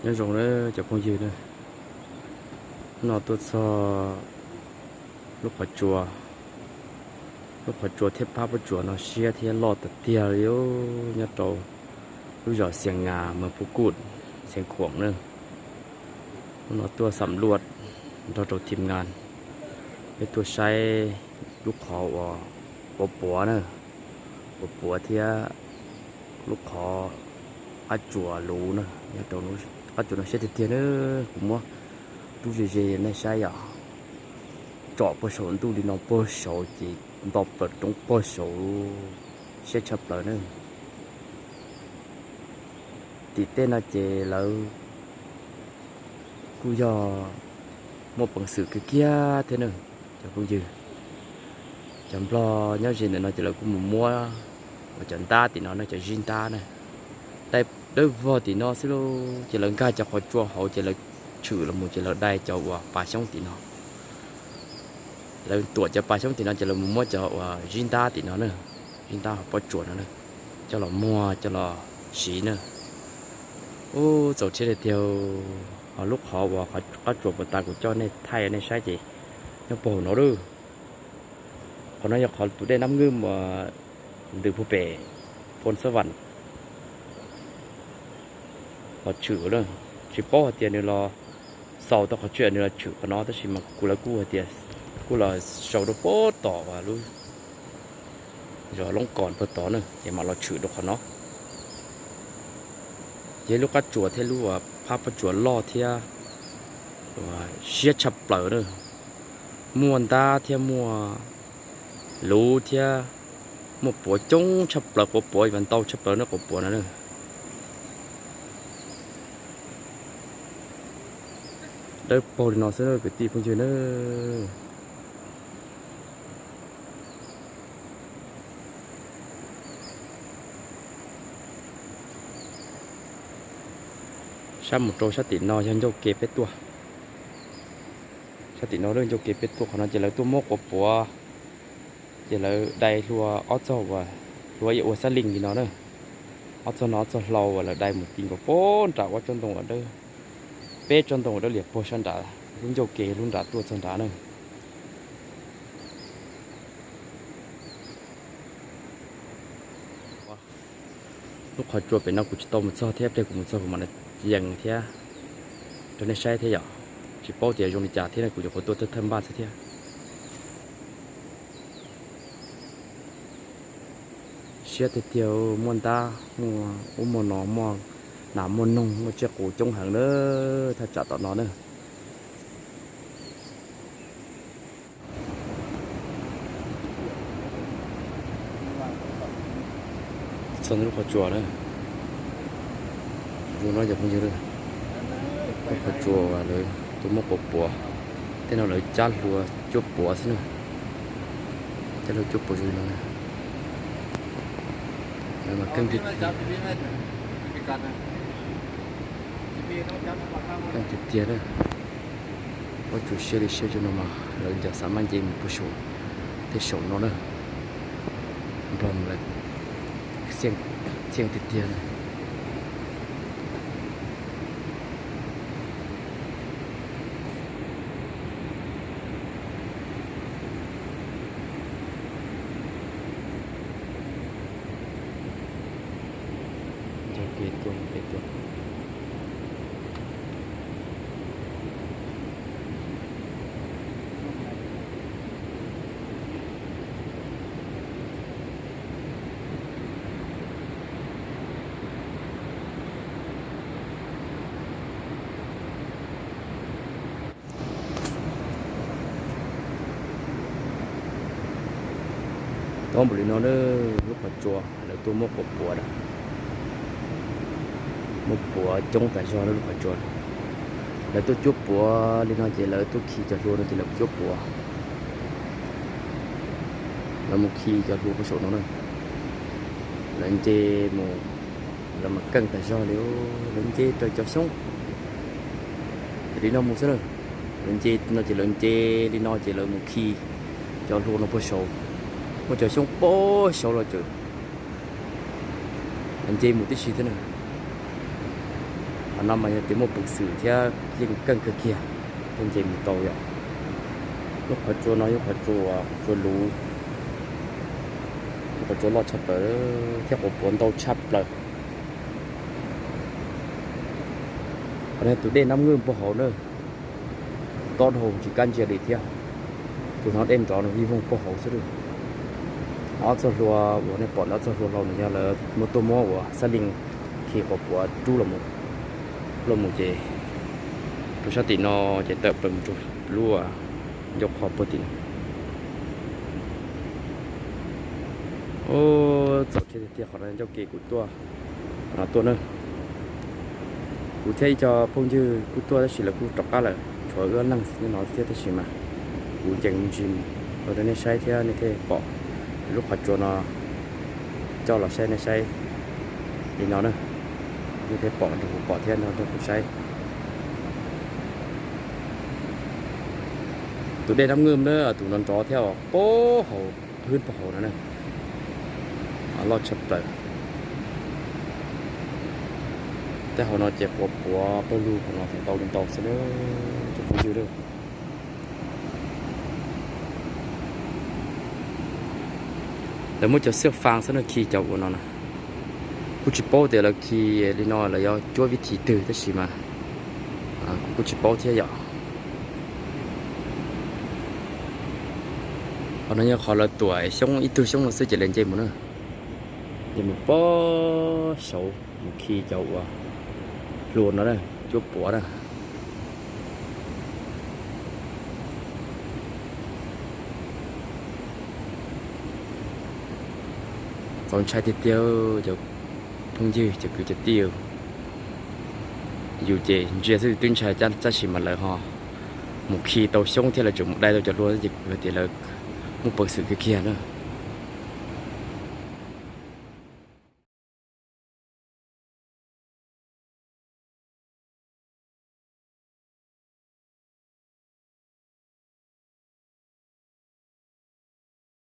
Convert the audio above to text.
Nyob zoo na cov phooj ywg na, hnub no tuaj txog lub qhov tsua, lub qhov tsua thiab phab pob tsuas no siab thiab loj tiag tiag li, nyob rau lub zos Xias Ngas, moos Phuv Kuj, Xeev Khuam na. Hnub no tuaj xam luaj nrog rau thim ngas, peb tuaj saib lub qhov uas puav puav na, puav puav thiab lub qhov qab tsuas luv na, nyob rau qab tsuas no siab tiag tiag na. Kuv muab rub ze ze nej saib yom, tsom puag saum ntuj li no puag saud ces nto plaws roob puag saud, siab tshaj plaws na. Tim tej no ces lawv kuj yog muaj peev xwm kiag kiag thiab na cov phooj ywg. Cov Nplog nyob ze ntawm no ces lawv kuj mus muab uas cov ntab tim no na, cov zib ntab na, dai dawb vog tim no xwb lauj. Ces lawv nkag cov qhov tsua hauv ces lawv tshwm los mus ces lawv dai cov uas pas xyoob tim no. Lawv tuam cov pas xyoob tim no ces lawv mus muab cov uas zib ntab tim no na, zib ntab hauv pob tsuas no na, coj los muag coj los siv na. Ub, txaus rhiab tiag tiag. Ho lub qhov uas qab tsuas puag ta kuv coj nej thaij nej saib ces nyob puag hauv no lawm. Qhov no yog qhov tus dej Nab Ngwj uas ntws puag pem Phoo Xab Vam los tshwm na. Tsis paub hais tias nws los xaus tau qhov tsuas nws los tshwm qhov no, tab sis mas kuv lawv kuj hais tias kuj los xaus rau puag tom uas lub zos Loob Kos puag tod na, ces mam los tshwm rau qhov no. Yog lub qab tsuas thiab lub uas phab pob tsuas loj thiab siab tshaj plaws na, muaj ntab thiab muaj luv thiab muaj puav coob tshaj plaws, quav puav mas ntau tshaj plaws na, quav puav no na. Dawb paug li no xwb kwv tij phooj ywg na. Sab mus rau sab tim no yog ncauj ke peb tuaj. Sab tim no lawm ncauj ke peb tuaj qhov no ces lawv tuaj muab quav puav, ces lawv dai hlua ob txog uas hlua ib ua xab leej li no na. Ob txog no ob txog hlau uas lawv dai mus ti nkaus puag nram ua tsob ntoo uas dawb, peb tsob ntoo uas dawb lias puag sab nrad, lub ncauj ke lub nrad tuaj txog nrad na. Lub qhov tsua pem no kuv tsis tau mus txog thiab, pliag kuv mus txog kuv mam li yees thiab rau nej saib thiab yom. Tsis paub tias zoo li cas thiab, kuv nyuam qhuav tuaj thawj thawj npaj xwb thiab. Siab tiag tiag, muaj ntab, muaj ub muaj no, muaj nas muaj noog, muaj tsiaj qus coob heev na, thaj tsam tom no na. Txog lub qhov tsua na, zoo no cov phooj ywg, lub qhov tsua uas lawv tuaj muab quav puav, tej no lawv cab hlua cuab puav xwb na, cab hlua cuab puav zoo li no na. Lawv mas keej tiag, keej tiag tiag na. Pob tsuas siab li siab zoo no mas lawv ncaws xav maj nce mus puag saum, tej saum no na. Nplog mas lawv txheej tiag tiag na. Ncauj ke tuaj, pem tuaj. Tob npaum li no na, lub qhov tsua lawv tuaj muab quav puav na. Muab puav coob tas zog na lub qhov tsua. Lawv tuaj cuab puav li no ces lawv tuaj khi cov hlua no ces lawv cuab puav. Lawv mus khi cov hlua puag saum no na. Lawv nce mus, lawv mas keej tas zog li, lawv nce raws cov xyoob li no mus xwb na. Lawv nce no ces lawv nce li no ces lawv mus khi cov hlua no puag saud, muaj cov xyoob puag saud los tseem nce mus tib si thiab na. Qhov no mas yog tias muaj peev xwm thiab yeej keej kawg kiag thiaj nce mus tau yom. Lub qhov tsua no yog qhov tsua, qhov tsua luv, lub qhov tsua loj tshaj plaws thiab quav puav ntau tshaj plaws. Qhov no tus dej Nab Nwj puag hauv na, tob dhau tsis kam ntsia li thiab. Tus no dej nrov no vij voog puag hauv xwb. Ob txoj hlua uas nej pom ntawm ob txoj hlua hlau no yog lawv muab tuaj muab uas xab lees khi quav puav rub los mus ces rau sab tim no ces tawm plaws mus rau lub ncauj qhov puag tim no. Txaus thiab tiag tiag qhov no ncauj ke kuv tuaj, qhov no tuaj na. Kuv thiab ib co phooj ywg kuj tuaj tab sis lawv kuj rov qab lawm, tshuav wb ob leeg nyob no thiab tab sis mas kuv ncees mus ntsis rau nej saib thiab nej thiaj pom lub qhov tsua no. Coj los saib nej saib li no na, nej thiaj pom nrog kuv pom thiab nrog kuv saib. Tus dej Nab Nwj na, tus no nrov thiab os, puag hauv, pwb puag hauv no na, loj tshaj plaws. Tej hauv no ces quav puav pawg lug hauv no ntau li ntau xwb na, cov phooj ywg. Lawv muab cov xwb faa xwb na khi cov ua no na. Kuj tsis paub tias lawv khi li no lawv yuav cuab vib thim twg tab sis mas kuv kuj tsis paub thiab yom. Qhov no yog qhov lawv tuam xyoob ib tug xyoob no xwb ces lawv nce mus na, nce mus puag saud mus khi cov ua hlua no na, cuab puav na. Txaus ntshai tiag tiag cov phooj ywg cov kwv cov tij. Yus ces ntsia xwb twb ntshai tab sis mas lawv ho mus khi tau xyoob thiab lawv tseem mus dai tau cov hlua ces kuv hais tias lawv muaj peev xwm kiag kiag na.